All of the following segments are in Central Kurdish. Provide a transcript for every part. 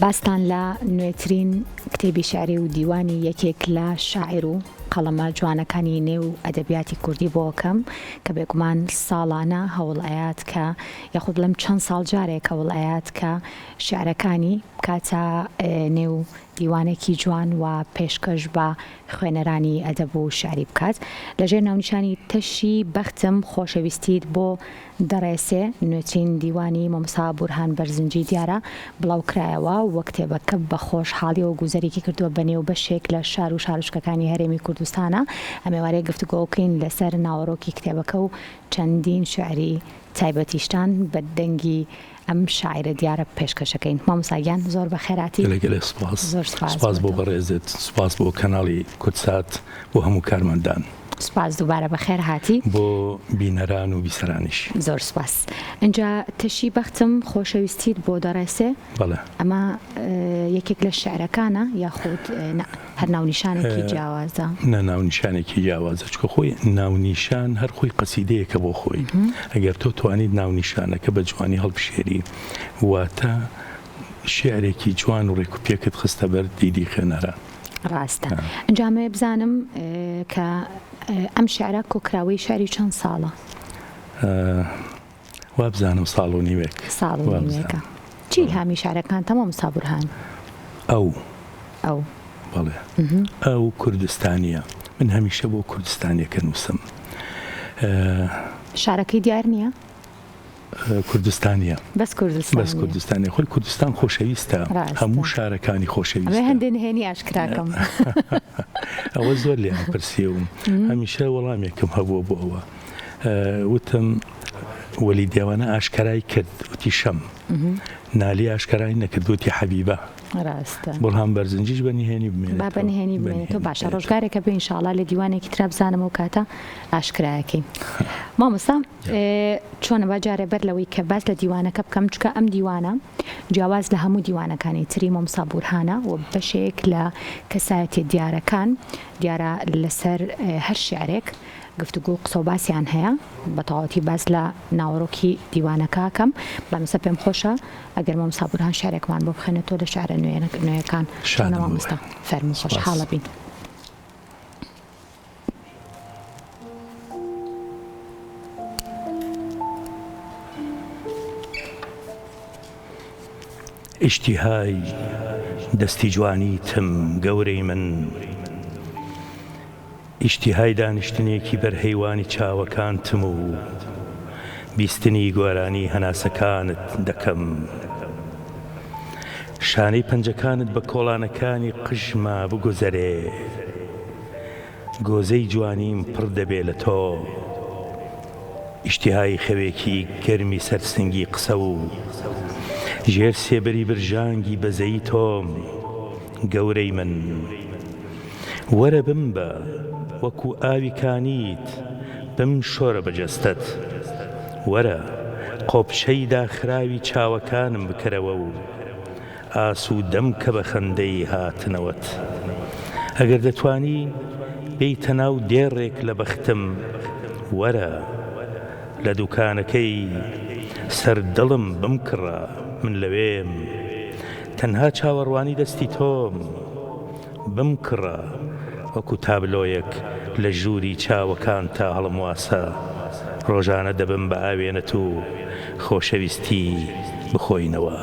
باستان لە نوێترین کتێبی شیعری و دیوانی یەکێک لە شاعیر و قەڵەمە جوانەکانی نێو ئەدەبیاتی کوردی بۆ کەم کە بێگومان ساڵانە هەوڵ ئەیات کە یاخود بڵێم چەند ساڵ جارێک هەوڵ ئەیات کە شیعرەکانی بکاتە نێو دیوانێکی جوان و پێشکەش بە خوێنەرانی ئەدەب و شیعری بکات لەژێر ناونیشانی تەشی بەختم خۆشەویستیت بۆ دەڕێسێ نوێترین دیوانی مامۆستا بورهان بەرزنجی دیارە بڵاوکرایەوە و کتێبەکە بە خۆشحاڵیەوە گوزەرێکی کردووە بە نێو بەشێک لە شار و شارۆچکەکانی هەرێمی کوردستانا. ئەمێوارەیە گفتوگۆکەین لەسەر ناوەڕۆکی کتێبەکە و چەندین شیعری تایبەتیشتان بە دەنگی ئەم شاعیرە دیارە پێشکەشەکەین. مامۆستا گیان زۆر بەخێرهاتی. گەلێ گەلێ سوپاس. زۆر سوپاس سوپاس بۆ بۆ تۆ. بەڕێزت، سوپاس بۆ کەناڵی کوردسات، بۆ هەموو کارمەندان. سوپاس دووبارە بەخێر هاتی. بۆ بینەران و بیسەرانیش. زۆر سوپاس. ئینجا تەشی بەختم خۆشەویستیت بۆ دەڕێسێ. بەڵێ. ئەمە یەکێک لە شیعرەکانە یاخود نا هەر ناونیشانێکی جیاوازە؟ نا ناونیشانێکی جیاوازە چونکە خۆی ناونیشان هەر خۆی قەسیدەیەکە بۆ خۆی ئەگەر تۆ توانیت ناونیشانەکە بە جوانی هەڵبژێری واتە شیعرێکی جوان و ڕێکوپێکت خستە بەر دیدی خوێنەران. ڕاستە. ئینجا ئەمەوێ بزانم کە ئەم شیعرە کۆکراوەی شیعری چەند ساڵە؟ وابزانم ساڵ و نیوێک. ساڵ و نیوێکە. چی ئیلهامی شیعرەکانتە مامۆستا بورهان؟ ئەو. ئەو. بەڵێ. ئەو کوردستانییە. من هەمیشە بۆ کوردستانییەکە نووسم. شارەکەی دیار نییە؟ کوردستانیە. بەس کوردستانیە. بەس کوردستانیە. خۆی کوردستان خۆشەویستە. ڕاستە. هەموو شارەکانی خۆشەویستە. ئەمەوێ هەندێ نهێنی ئاشکرا کەم. ئەوە زۆر لێیان پرسیوم. هەمیشە وەڵامێکم هەبووە بۆ ئەوە. وتم وەلی دێوانە ئاشکرای کرد وتی شەم. نالی ئاشکرای نەکرد وتی حەبیبە. ڕاستە. بورهان بەرزنجیش بە نهێنی بمێنێتەوە. با بە نهێنی بمێنێتەوە. باشە ڕۆژگارێکە بێ ئینشاڵا لە دیوانێکی ترا بزانم ئەو کاتە ئاشکرایەکەین. مامۆستا چۆنە با جارێ بەر لەوەی کە باس لە دیوانەکە بکەم چونکە ئەم دیوانە جیاواز لە هەموو دیوانەکانی تری مامۆستا بورهانە و بەشێک لە کەسایەتیە دیارەکان دیارە لەسەر هەر شیعرێک گفتوگۆ و قسە و باسیان هەیە بە تەواوەتی باس لە ناوەڕۆکی دیوانەکە کەم بەڵام ئێستا پێم خۆشە ئەگەر مامۆستا بورهان شیعرێکمان بۆ بخوێنێتەوە لە شیعرە نوێیەکان چۆنە شادم بۆ مامۆستا فەرموو سوپاس. خۆشحاڵە بین. ئیشتیهای دەستی جوانیتم گەورەی من ئیشتیهای دانیشتنێکی بەر هەیوانی چاوەکانتم و بیستنی گۆرانی هەناسەکانت دەکەم شانەی پەنجەکانت بە کۆڵانەکانی قژما بگوزەرێ. گۆزەی جوانیم پڕ دەبێ لە تۆ. ئیشتیهای خەوێکی گەرمی سەر سنگی قسە و ژێر سێبەری برژانگی بەزەیی تۆم گەورەی من. وەرە بمبە وەکوو ئاوی کانیت بمشۆرە بە جەستەت. وەرە قۆپچەی داخراوی چاوەکانم بکەرەوە و ئاسوودەم کە بە خەندەی هاتنەوەت. ئەگەر دەتوانی بێیتە ناو دێڕێک لە بەختم، وەرە لە دوکانەکەی سەر دڵم بمکڕە، من لەوێم، تەنها چاوەڕوانی دەستی تۆم، بمکڕە وەکو تابلۆیەک لە ژووری چاوەکانتا هەڵمواسە، ڕۆژانە دەبم بە ئاوێنەت و خۆشەویستی بخۆینەوە.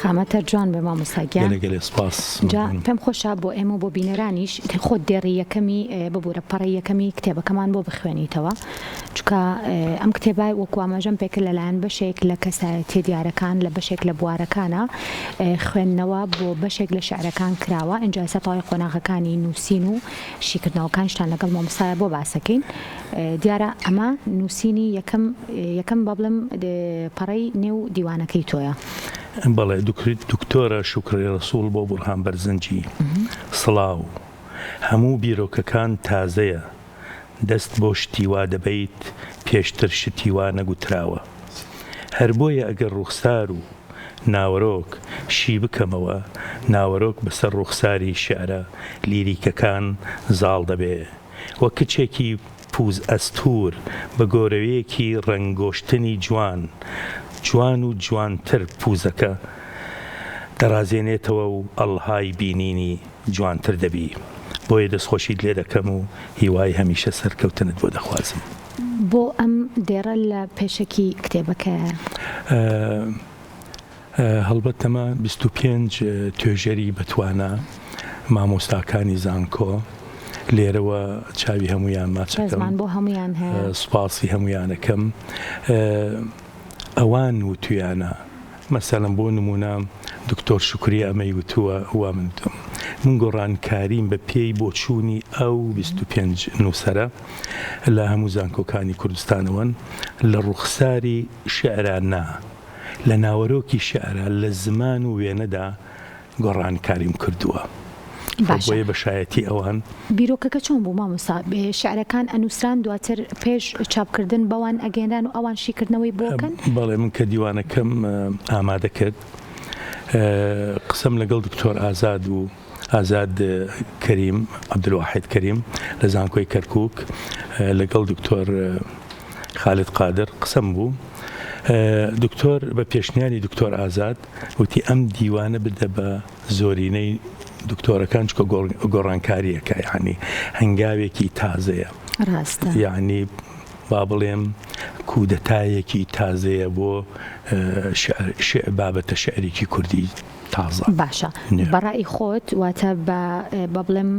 خامەتە جوان بێ مامۆستا گیان. گەلێ گەلێ سپاس. جا پێم خۆشە بۆ ئێمە و بۆ بینەرانیش خۆت دێڕی یەکەمی ببورە پەڕەی یەکەمی کتێبەکەمان بۆ بخوێنیتەوە. چونکە ئەم کتێبە وەکو ئاماژەم پێکرد لەلایەن بەشێک لە کەسایەتیە دیارەکان لە بەشێک لە بوارەکانە خوێندنەوە بۆ بەشێک لە شیعرەکان کراوە ئینجا ئێستا تەواوی قۆناغەکانی نووسین و شیکردنەوەکانیشتان لەگەڵ مامۆستایە بۆ باسەکەین دیارە ئەمە نووسینی یەکەم یەکەم با بڵێم پەڕەی نێو دیوانەکەی تۆیە. بەڵێ دکتۆرە شوکری ڕەسوڵ بۆ بورهان بەرزنجی سڵاو هەموو بیرۆکەکان تازەیە دەست بۆ شتی وا دەبەیت پێشتر شتی وا نەگوتراوە. هەر بۆیە ئەگەر ڕووخسار و ناوەرۆک شی بکەمەوە، ناوەرۆک بەسەر ڕووخساری شیعرە لیریکەکان زاڵ دەبێ. وەک کچێکی. پووز ئەستوور، بە گۆرەویەکی ڕەنگگۆشتنی جوان، جوان و جوانتر پووزەکە دەڕازێنێتەوە و ئەڵهای بینینی جوانتر دەبی. بۆیە دەستخۆشیت لێ دەکەم و هیوای هەمیشە سەرکەوتنت بۆ دەخوازم. بۆ ئەم دێڕە لە پێشەکی کتێبەکەیە. هەڵبەت ئەمە 25 توێژەری بەتوانا مامۆستاکانی زانکۆ لێرەوە چاوی هەمویان ماچەکەم بۆ هەمویان هەیە سوپاسی هەمویانەکەم ئەوان وتویانە مەسەلەن بۆ نمونە دکتۆر شوکری ئەمەی وتووە وا من وتم من گۆڕانکاریم بە پێی بۆچوونی ئەو 25 نووسەرە لە هەموو زانکۆکانی کوردستانەوەن لە ڕوخساری شیعرا نا لە ناوەرۆکی شیعرا لە زمان و وێنەدا گۆڕانکاریم کردووە باشە. بۆیە بە شایەتی ئەوان. بیرۆکەکە چۆن بوو مامۆستا؟ شیعرەکان ئەنووسران دواتر پێش چاپکردن بەوان ئەگەیەنران و ئەوان شیکردنەوەی بۆ ئەکەن؟ بەڵێ من کە دیوانەکەم ئامادە کرد قسەم لەگەڵ دکتۆر ئازاد و ئازاد کەریم عەبدولواحید کەریم لە زانکۆی کەرکووک لەگەڵ دکتۆر خالد قادر قسەم بوو دکتۆر بە پێشنیاری دکتۆر ئازاد وتی ئەم دیوانە بدە بە زۆرینەی دکتۆرەکان چکە گۆڕانکاریەکە یعنی هەنگاوێکی تازەیە ڕاستە یعنی با بڵێم کودەتایەکی تازەیە بۆ بابەتە شعرێکی کوردی تازە. باشە بەڕای خۆت واتە بە بڵێم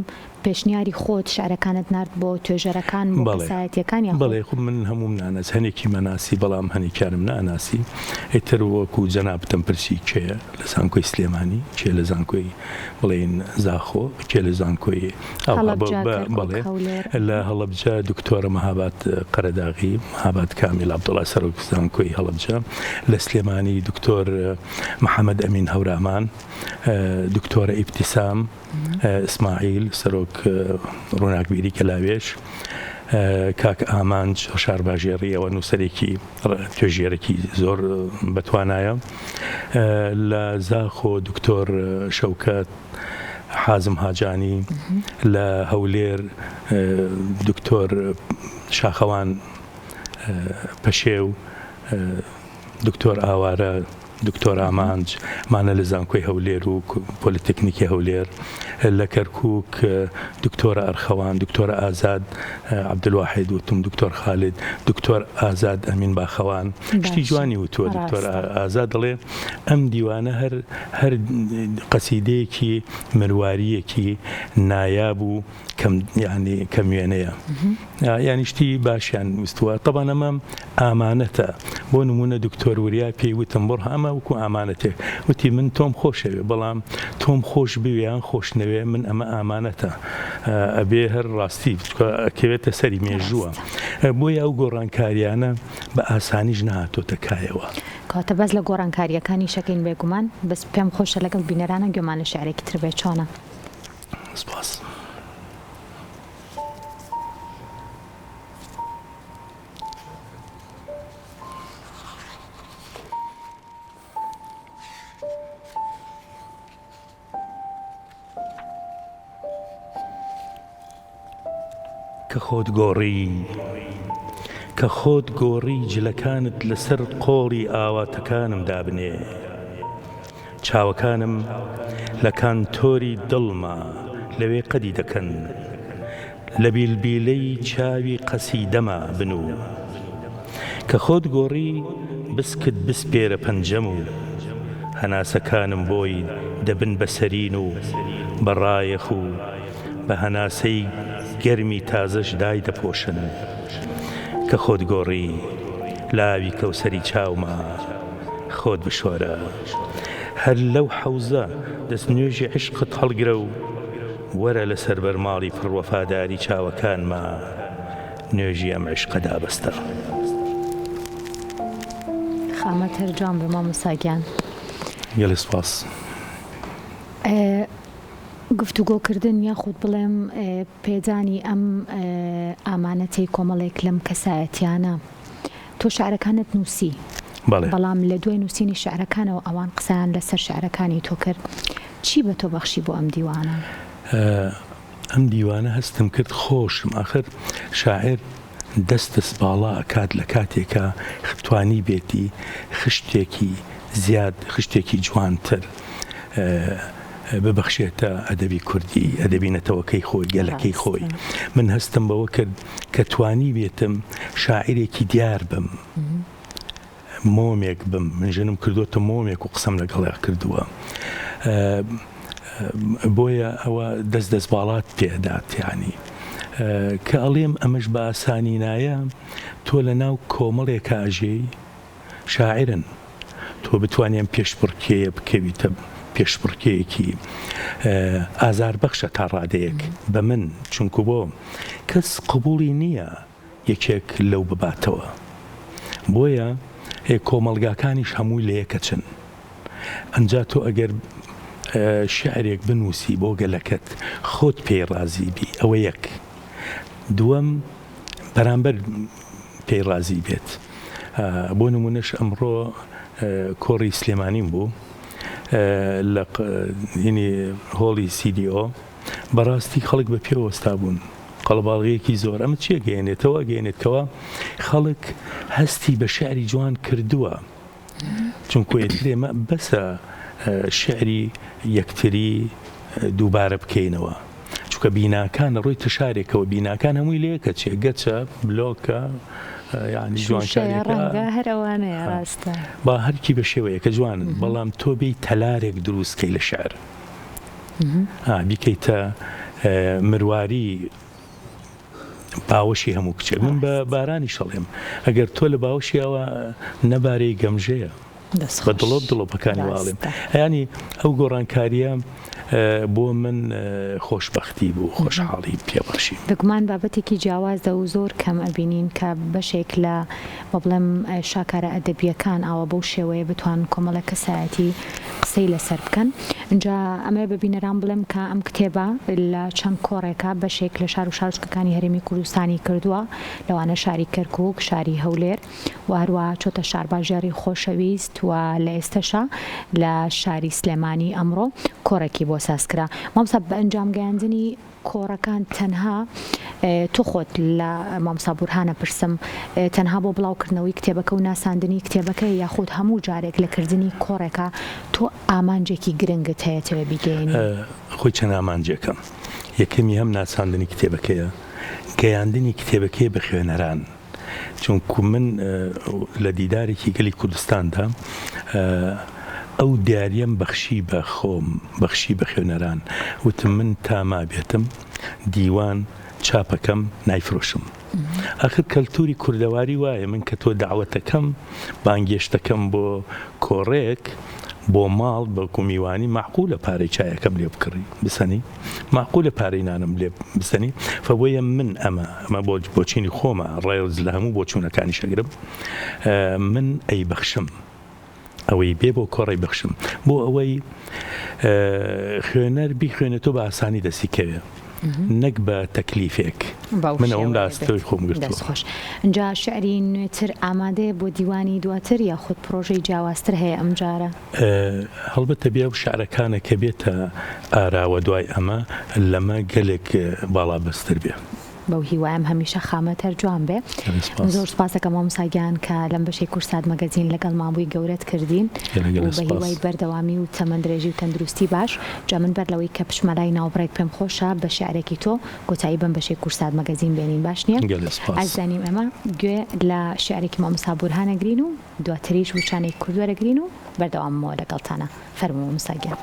پێشنیاری خۆت شعرەکانت نارد بۆ توێژەرەکان بۆ کەسایەتیەکان یاخود؟ بەڵێ خۆ من هەمووم ناناسی هەنێکی مەناسی بەڵام هەنێکیانم ناناسی ئیتر وەکو جەنابتم پرسی کێ لە زانکۆی سلێمانی کێ لە زانکۆی بڵێین زاخۆ کێ لە زانکۆی هەڵەبجە کەرکوک بەڵێ هەولێر. لە هەڵەبجە دکتۆرە مەهاباد قەرەداغی مەهاباد کامیل عەبدوڵا سەرۆک زانکۆی هەڵەبجە لە سلێمانی دکتۆر محەمەد ئەمین هەورامان دکتۆرە ئیبتیسام ئیسماعیل سەرۆک ڕووناکبیری کەلاوێژ، کاک ئامانج شارباژێڕی ئەوە نووسەرێکی توێژێرێکی زۆر بەتوانایە، لە زاخۆ دکتۆر شەوکەت حازم هاجانی، لە هەولێر دکتۆر شاخەوان پەشێو، دکتۆر ئاوارە، دکتۆر ئامانج، مانە لە زانکۆی هەولێر و پۆلیتەکنیکی هەولێر، لە کەرکووک دکتۆرە ئەرخەوان، دکتۆرە ئازاد عەبدولواحید وتم، دکتۆر خالید، دکتۆر ئازاد ئەمین باخەوان شتی جوانی وتووە. دکتۆر ئازاد دەڵێ ئەم دیوانە هەر هەر قەسیدەیەکی مروارییەکی نایاب و کەم یانی کەم وێنەیە یانی شتی باشیان وستووە تەبان ئەمە ئامانەتە بۆ نمونە دکتۆر وریا پێی وتم بڕ ئەمە وەکو ئامانەتێک وتی من تۆم خۆشەوێ بەڵام تۆم خۆش بوێ یان خۆش نەوێ من ئەمە ئامانەتە ئەبێ هەر ڕاستی کەوێتە سەری مێژووە بۆیە ئەو گۆڕانکاریانە بە ئاسانیش نەهاتۆتە کایەوە. کەواتە باس لە گۆڕانکارییەکانیش ئەکەین بێگومان، بەس پێم خۆشە لەگەڵ بینەرانە گوێمان لە شیعرێکی تر بێ چۆنە؟ سپاس. کە خۆت گۆڕی کە خۆت گۆڕی جلەکانت لەسەر قۆڵی ئاواتەکانم دابنێ چاوەکانم لە کانتۆری دڵما لەوێ قەدی دەکەن لە بیلبیلەی چاوی قەسیدەما بنوو کە خۆت گۆڕی بسکت بسپێرە پەنجەم و هەناسەکانم بۆی دەبن بە سەرین و بە ڕایەخ و بە هەناسەی گەرمی تازەش دایدەپۆشن کە خۆت گۆڕی لە ئاوی کەوسەری چاوما خۆت بشۆرە هەر لەو حەوزە دەستنوێژی عیشقت هەڵگرە و وەرە لەسەر بەرماڵی پڕ وەفاداری چاوەکانما نوێژی ئەم عیشقە دابەستە. خامەت هەر جوان بێ مامۆستا گیان. گەلێ سوپاس. گفتوگۆکردن یاخود بڵێم پێدانی ئەم ئامانەتەی کۆمەڵێک لەم کەسایەتیانە تۆ شعرەکانت نووسی بەڵام لە دوای نووسینی شعرەکانەوە ئەوان قسەیان لەسەر شعرەکانی تۆ کرد چی بە تۆ بەخشی بۆ ئەم دیوانە؟ ئەم دیوانە هەستم کرد خۆشم ئاخر شاعیر. دەستت باڵا ئەکات لە کاتێکا توانیبێتی خشتێکی زیاد خشتێکی جوانتر ببەخشێتە ئەدەبی کوردی، ئەدەبی نەتەوەکەی خۆی، گەلەکەی خۆی. من هەستم بەوە کرد کە توانیبێتم شاعیرێکی دیار بم، مۆمێک بم، من ژنم کردۆتە مۆمێک و قسەم لەگەڵیا کردووە. بۆیە ئەوە دەست دەست باڵات پێ ئەدات یانی. کە ئەڵێم ئەمەش بە ئاسانی نایە، تۆ لە ناو کۆمەڵێکا ئەژێی، شاعیرن تۆ بتوانی ئەم پێشبڕکێیە بکەویتە پێشبڕکێیەکی ئازاربەخشە تا ڕادەیەک بە من چونکو بۆ کەس قبوڵی نییە یەکێک لەو بباتەوە بۆیە کۆمەڵگاکانیش هەمووی لە یەکەچن ئەنجا تۆ ئەگەر شعرێک بنووسی بۆ گەلەکەت خۆت پێی ڕازی بی ئەوە یەک دووەم بەرامبەر پێی ڕازی بێت بۆ نمونەش ئەمڕۆ کۆڕی سلێمانیم بوو لە هینی هۆڵی سیدیۆ بەڕاستی خەڵک بە پێ وەستا بوون قەڵباڵغیەکی زۆر ئەمە چیە گەیەنێتەوە گەیەنێتەوە خەڵک هەستی بە شعری جوان کردووە چونکو ئیتر ئێمە بەسە شیعری یەکتری دووبارە بکەینەوە چونکە بیناکان لە ڕووی تەشارێکەوە بیناکان هەمووی لەیەکە چێ گەچە بلۆکە یعنی جوانکاریەکە ڕەنگە هەر ئەوانەیە ڕاستە با هەرکی بە شێوەیەکە جوانن بەڵام تۆ بێی تەلارێک دروست کەی لە شعر بیکەیتە مرواری باوەشی هەموو کچێک من بە بارانیش ئەڵێم ئەگەر تۆ لە باوەشی ئەوە نەبارەی گەمژەیە بە دڵۆپ دڵۆپەکانی واڵێم ینی ئەو گۆڕانکاریە بۆ من خۆشببختی بوو خۆشحاڵی پێبەخشی. بێگومان بابەتێکی جیاوازە و زۆر کەم ئەبینین کە بەشێک لە بە بڵێم شاکارە ئەدەبییەکان ئاوا بەو شێوەیە بتوانن کۆمەڵێک کەسایەتی قسەی لەسەر بکەن ئینجا ئەمەوێ بە بینەران بڵێم کە ئەم کتێبە لە چەند کۆڕێکا بەشێک لە شار و شارۆچکەکانی هەرێمی کوردستانی کردووە لەوانە شاری کەرکووک، شاری هەولێر و هەروەها چۆتە شارباژێڕی خۆشەویست و لە ئێستەشا لە شاری سلێمانی ئەمڕۆ کۆڕێکی بۆ ساز کرا. مامۆستا بە ئەنجام گەیاندنی کۆڕەکان تەنها تۆ خۆت لە مامۆستا بورهان ئەپرسم تەنها بۆ بڵاوکردنەوەی کتێبەکە و ناساندنی کتێبەکەیە یاخود هەموو جارێک لە کردنی کۆڕێکا تۆ ئامانجێکی گرنگت هەیە تەوێ بیگەیەنی؟ خۆی چەند ئامانجێکە یەکەمی هەم ناساندنی کتێبەکەیە گەیاندنی کتێبەکەیە بە خوێنەران چونکو من لە دیدارێکی گەلی کوردستاندا ئەو دیاریەم بەخشی بە خۆم بەخشی بە خوێنەران وتم من تا مابێتم دیوان چاپەکەم نایفرۆشم ئاخر کەلتوری کوردەواری وایە من کە تۆ دەعوەتەکەم بانگێشتەکەم بۆ کۆڕێک بۆ ماڵ بەکو میوانی مەعقولە پارەی چایەکەم لێ بکڕی بسەنی مەعقولە پارەی نانم لێ بسەنی فەبۆیە من ئەمە ئەمە بۆ بۆچینی خۆمە ڕێز لە هەموو بۆچوونەکانیش ئەگرم من ئەیبەخشم ئەوەی بێ بۆ کۆڕی بەخشم بۆ ئەوەی خوێنەر بیخوێنێتەوە بە ئاسانی دەستی کەوێ نەک بە تەکلیفێک من ئەوم لە ئاستۆی خۆم گرتووە. دەست خۆش. ئینجا شیعری نوێتر ئامادەیە بۆ دیوانی دواتر یاخود پڕۆژەی جیاوازتر هەیە ئەمجارە؟ هەڵبەتە بێ ئەو شیعرەکانە کە بێتە ئاراوە دوای ئەمە لەمە گەلێک باڵابەستر بێ. بەو هیوایەم هەمیشە خامەت هەر جوان بێ. سپاس. زۆر سپاس ئەکەم مامۆستا گیان کە لەم بەشەی کوردسات مەگەزین لەگەڵمان بووی گەورەت کردین گەلە و گەلە بە سپاس. هیوای بەردەوامی و تەمەن درێژی و تەندروستی باش جا من بەر لەوەی کە بچمە لای ناوبڕێک پێم خۆشە بە شیعرێکی تۆ کۆتایی بەم بەشەی کوردسات مەگەزین بێنین باش نیە گەلە سپاس. ئازیزانیم ئێمە گوێ لە شیعرێکی مامۆستا بورهان ئەگرین و دواتریش وچانێکی کورد وەرەگرین و بەردەواممەوە لەگەڵتانا فەرموو مامۆستا گیان.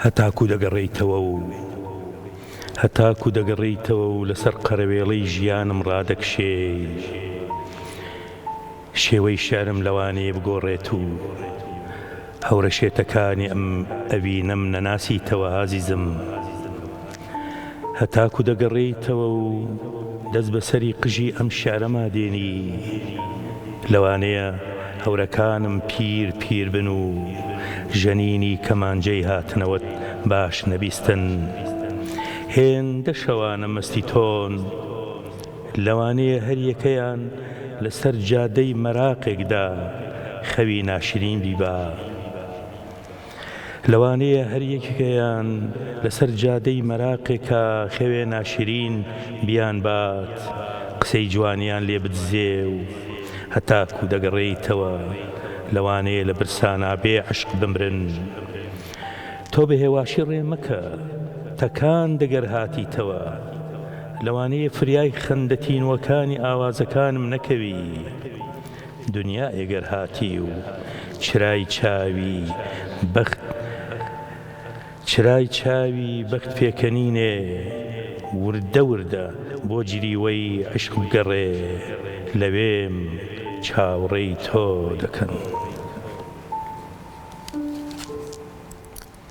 هەتاکو دەگەڕێیتەوە و هەتاکو دەگەڕێیتەوە و لەسەر قەرەوێڵەی ژیانم ڕادەکشێی شێوەی شیعرم لەوانەیە بگۆڕێت و هەورە شێتەکانی ئەم ئەوینەم نەناسیتەوە ئازیزم هەتاکو دەگەڕێیتەوە و دەست بەسەری قژی ئەم شیعرەما دێنی لەوانەیە هەورەکانم پیر پیر بن و. ژەنینی کەمانجەی هاتنەوەت باش نەبیستن. هێندە شەوانە مەستی تۆن، لەوانەیە هەریەکەیان لەسەر جادەی مەراقێکدا خەوی ناشرین بیبا. لەوانەیە هەر یەکێکیان لەسەر جادەی مەراقێکا خەوێ ناشرین بیانبات، قسەی جوانیان لێ بدزێ و هەتاکوو دەگەڕێیتەوە لەوانەیە لە برسانا بێ عەشق بمرن. تۆ بە هێواشی ڕێ مەکە، تەکان دەگەر هاتیتەوە، لەوانەیە فریای خەندە تینووەکانی ئاوازەکانم نەکەوی. دنیایێ گەر هاتی و چرای چاوی بەخت چرای چاوی بەخت پێکەنینێ وردە وردە بۆ جریوەی عەشق بگەڕێ لەوێم چاوڕێی تۆ دەکەن.